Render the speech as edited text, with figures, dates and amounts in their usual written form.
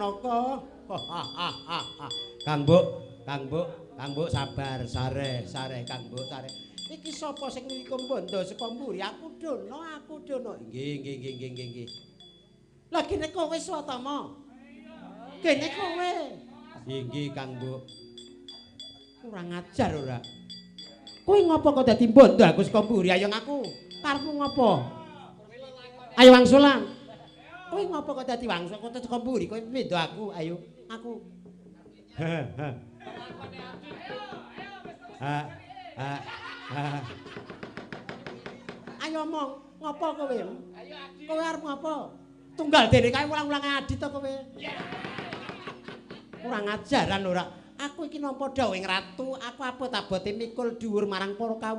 Janaka. Kang Mbok, Kang Mbok, Kang Mbok sabar, sareh, sareh Kang Mbok, sareh. Iki sapa sing nglikum bondo saka mburi? Aku dono, aku dono. Nggih, nggih, nggih, nggih, nggih, nggih. Lah kene kowe Swatama. Kene kowe. Nggih, Kang Mbok. Kurang ajar ora. Kowe ngopo kok dadi bondo aku saka mburi? Ayo ngaku. Karepmu ngopo? Ayo wangsulan. Kowe ngopo kok dadi wangsul kok saka mburi? Kowe beda aku, ayo aku. Ha ha. Ha ha ha. Ayo omong, ngopo kowe? Kowe arep ngopo? Tunggal dene kae ulang-ulang adi to kowe. Kurang ajaran ora. Aku iki nampa dawuhing ratu, aku abot-abote mikul dhuwur marang para kawula.